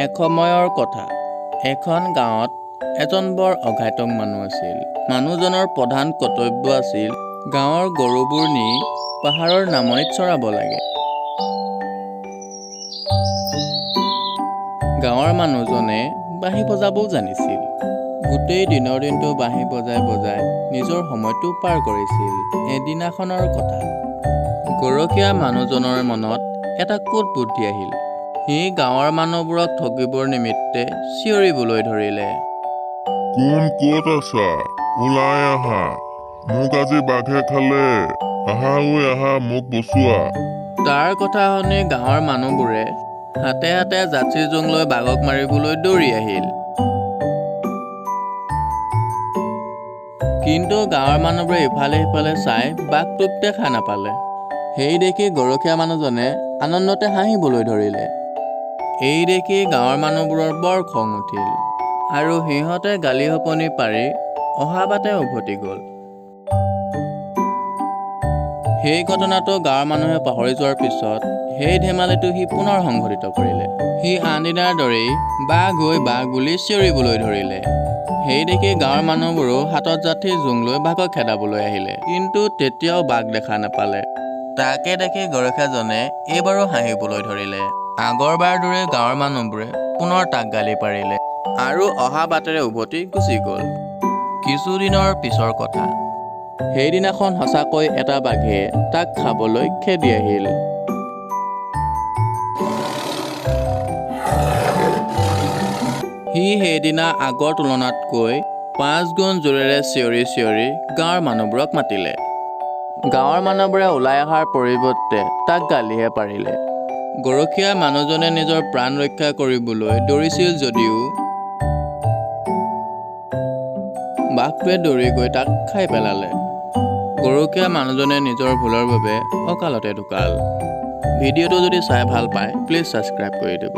এসময়ৰ কথা, এখন গাঁৱত এজন বৰ অঘাইতং মানুহ আছিল। মানুহজনৰ প্ৰধান কৰ্তব্য আছিল গাঁৱৰ গৰুবোৰ নি পাহাৰৰ নামনিত চৰাব লাগে। গাঁৱৰ মানুহজনে বাঁহী বজাবও জানিছিল। গোটেই দিনৰ দিনটো বাঁহী বজাই বজাই নিজৰ সময়টো পাৰ কৰিছিল। এদিনাখনৰ কথা, গৰখীয়া মানুহজনৰ মনত এটা কূট বুদ্ধি আহিল। সি গাঁৱৰ মানুহবোৰক ঠগিবৰ নিমিত্তে চিঞৰিবলৈ ধৰিলে, কোন ক'ত আছা, ওলাই আহা, মোক আজি বাঘে খালে, আহা ঐ আহা, মোক বচোৱা। তাৰ কথা শুনি গাঁৱৰ মানুহবোৰে হাতে হাতে যাঠি জোং লৈ বাঘক মাৰিবলৈ দৌৰি আহিল। কিন্তু গাঁৱৰ মানুহবোৰে ইফালে সিফালে চাই বাঘটোক দেখা নাপালে। সেই দেখি গৰখীয়া মানুহজনে আনন্দতে হাঁহিবলৈ ধৰিলে। এই দেখি গাঁৱৰ মানুহবোৰৰ বৰ খং উঠিল আৰু সিহঁতে গালি শপনি পাৰি অহা বাটে উভতি গ'ল। সেই ঘটনাটো গাঁৱৰ মানুহে পাহৰি যোৱাৰ পিছত সেই ধেমালিটো সি পুনৰ সংঘটিত কৰিলে। সি আন দিনাৰ দৰেই বাঘ ঐ বাঘ বুলি চিঞৰিবলৈ ধৰিলে। সেই দেখি গাঁৱৰ মানুহবোৰো হাতত যাঠি জোং লৈ বাঘক খেদাবলৈ আহিলে, কিন্তু তেতিয়াও বাঘ দেখা নাপালে। তাকে দেখি গৰখীয়াজনে এইবাৰো হাঁহিবলৈ ধৰিলে। আগৰবাৰ দৰে গাঁৱৰ মানুহবোৰে পুনৰ তাক গালি পাৰিলে আৰু অহা বাটেৰে উভতি গুচি গ'ল। কিছুদিনৰ পিছৰ কথা, সেইদিনাখন সঁচাকৈ এটা বাঘে তাক খাবলৈ খেদি আহিল। সি সেইদিনা আগৰ তুলনাতকৈ 5 গুণ জোৰেৰে চিঞৰি চিঞৰি গাঁৱৰ মানুহবোৰক মাতিলে। গাঁৱৰ মানুহবোৰে ওলাই অহাৰ পৰিৱৰ্তে তাক গালিহে পাৰিলে। গৰখীয়া মানুহজনে নিজৰ প্ৰাণ ৰক্ষা কৰিবলৈ দৌৰিছিল যদিও বাঘটোৱে দৌৰি গৈ তাক খাই পেলালে। গৰখীয়া মানুহজনে নিজৰ ভুলৰ বাবে অকালতে ঢুকাল। ভিডিঅ'টো যদি চাই ভাল পায়, প্লিজ ছাবস্ক্ৰাইব কৰি দিব।